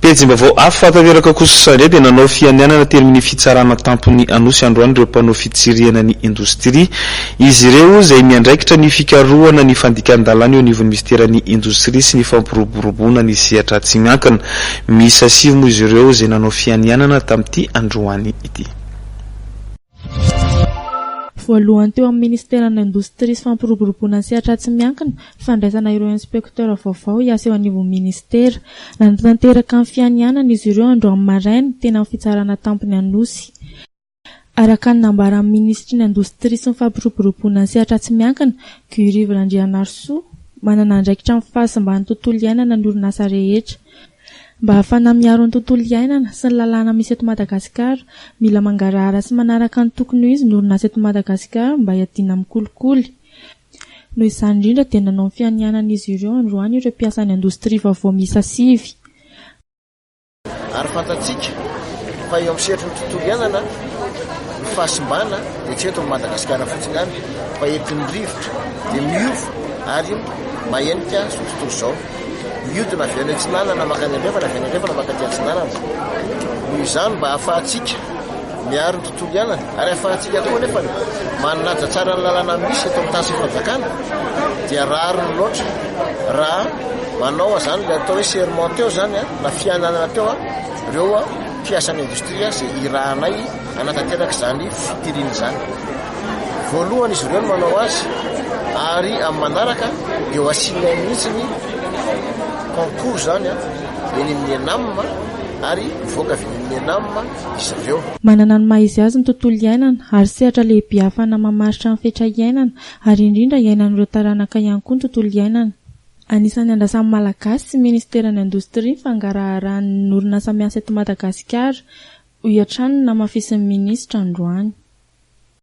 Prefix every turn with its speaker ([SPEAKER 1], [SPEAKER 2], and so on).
[SPEAKER 1] Pejim-baovao hafa tanteraka kosa indray dia nanao fianianana teny amin'ny fitsarana tampony Anosy androany ireo mpanao fitsirihana ny indostria. Izy ireo izay miandraikitra ny fikarohana ny fandikan-dalàna eo anivon'ny minisiteran'ny indostria sy ny fampiroboroboana ny sehatra tsy miankina. Miisa sivy moa izy ireo izay nanao fianianana tamin'ity androany ity.
[SPEAKER 2] Voalohany teo amin'ny Ministeran'ny Indostria sy Fampiroboroboana ny Sehatra Tsy Miankina ny fandraisana ireo inspektera vaovao hiasa eo anivon'ny Ministera. Nanatanteraka ny fianianana izy ireo androany maraina teny amin'ny Fitsarana Tampony Anosy. Araka ny nambaran'ny Minisitry ny Indostria sy ny Fampiroboroboana ny Sehatra Tsy Miankina, Guy Rivo Randrianarisoa, manana andraikitra amin'ny fahasimban'ny tontolo iainana ny orinasa rehetra. Mba hahafahana miaro ny tontolo iainana sy ny lalàna misy eto Madagasikara, mila mangarahara sy manaraka ny tokony ho izy ny orinasa eto Madagasikara mba hiadiana amin'ny kolikoly. Noho izany indrindra dia nanao ny fianianan'izy ireo androany ireo mpiasan'ny indostria vaovao miisa sivy.
[SPEAKER 3] Ary fantatsika fa eo amin'ny sehatry ny tontolo iainana, ny fahasimbana dia tsy eto Madagasikara fotsiny ihany fa entin'ny rivotra dia miova ary mahenika izao tontolo izao. Mihodina avy any atsinanana mankany andrefana, avy any andrefana mankaty atsinanana. Noho izany mba hahafahantsika miaro ny tontolo iainana ary hahafahantsika koa anefa manaja tsara ny lalàna misy eto amin'ny tany sy ny fanjakana dia rariny loatra raha manao izany ilay atao hoe serment teo izany na fiananana teo ireo mpiasan'ny indostria izay irahanay hanatanteraka izany fitiliana izany. Voalohany izy ireo no manao azy ary amin'ny manaraka dia ho asianay mihitsy ny concours izany eny amin'ny ENAM ary mivoaka avy eny amin'ny ENAM izy ireo.
[SPEAKER 2] Manana ny maha izy azy ny tontolo iainana ary sehatra lehibe ahafahana mamaritra ny fetra iainana ary indrindra iainan'ireo taranaka ihany koa ny tontolo iainana. Anisan'ny andrasan'ny Malagasy sy Ministeran'ny Indostria ny fangaraharahan'ny orinasa miasa eto Madagasikara, hoy hatrany ny namafisin'ny minisitra androany.